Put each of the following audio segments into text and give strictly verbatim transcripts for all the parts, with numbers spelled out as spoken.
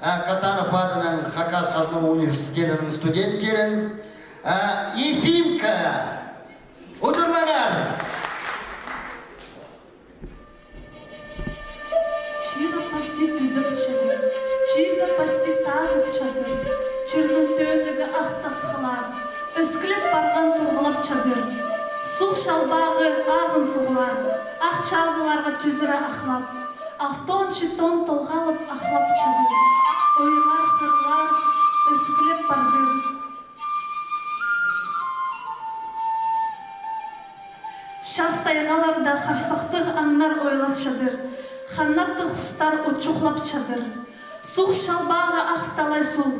Катанов адынаң Хакас хазна университедінің студенттерін, а, Ефимка. Удурлаңар! Чир пасти пӱдіп чадыр, чизі пасти тазып чадыр, чирнің пӧзігі ах тасхылар, ӧскілеп парған турғылап чадыр. Суғ чалбағы ағын суғлар, ах чазыларға тӱзіре ахлап, алтон-читон толғалып ахлап чадыр. Ойлар, хырлар ӧскілеп пардыр. Час тайғаларда харсахтығ аңнар ойлас чадыр, ханаттығ хустар учухлап чадыр. Суғ чалбағы ах талай суғ,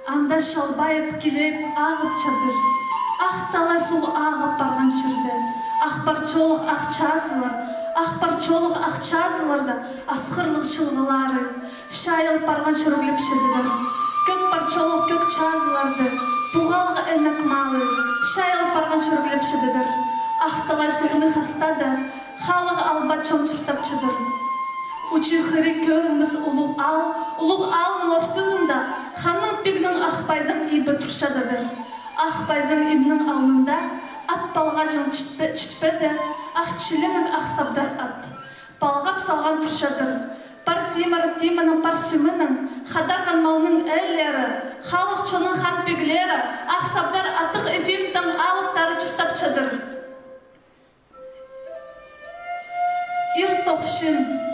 анда чалбайып, килеп ағып чадыр. Ах талай суғ ағып парған чирде ах парчолығ ах чазылар, ах парчолығ ах чазыларда асхырлығ чылғылары, чайыл парған чӱріглеп чадыдар. Кӧк парчолығ кӧк чазыларды пуғалығ інек малы чайыл парған чӱріглеп чадыдар. Ах талай суғны хастада халығ алба чон чуртап чадыр. Учы-хыри кӧрінмес улуғ аал, улуғ аалның ортызында ханның-пигнің ах пайзаң ибі турчададыр. Ах пайзаң ибнің алнында ат палғаҷаң чітпе-, чітпеде, ах чилінніг ах сабдар ат палғап салған турчадыр. Пар тимір тимінің, пар сӱмінің, хадарған малның ээлері, халых чонның хан-пиглері ах сабдар аттығ Ефимтің алыптары чуртап чадыр. Ир тохчын.